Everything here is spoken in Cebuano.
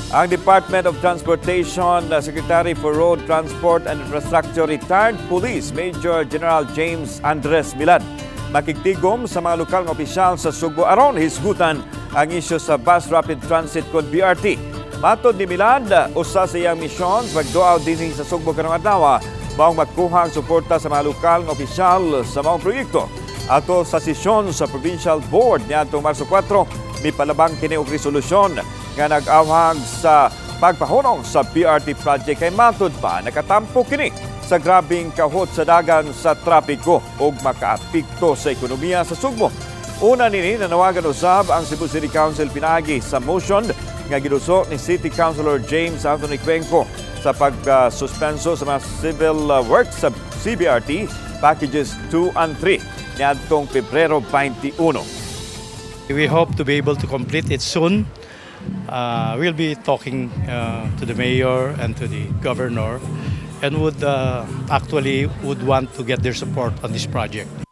Ang Department of Transportation Secretary for Road Transport and Infrastructure, retired Police Major General James Andres Milad, makigtigom sa mga lokal nga opisyal sa Sugbo aron hisgutan ang isyu sa Bus Rapid Transit kon BRT. Matod ni Milad, usa sa iyang misyon sa pagduaw dinhi sa Sugbo karong adlaw maong magkuha ang suporta sa mga lokal nga opisyal sa maong proyekto. Ato sa sesyon sa Provincial Board niadtong Marso 4, mipalabang kini og resolusyon nga nag-awhag sa pagpahunong sa BRT project kay matud pa nakatampo kini sa grabing kahot sa dagan sa trapiko ug makaapekto sa ekonomiya sa Sugbo. Una nini, nanawagan usab ang Cebu City Council pinaagi sa motion nga giduso ni City Councilor James Anthony Cuenco sa pagsuspenso sa mga civil works sa CBRT packages 2 and 3 niadtong Pebrero 21. We hope to be able to complete it soon. We'll be talking to the mayor and to the governor and would actually would want to get their support on this project.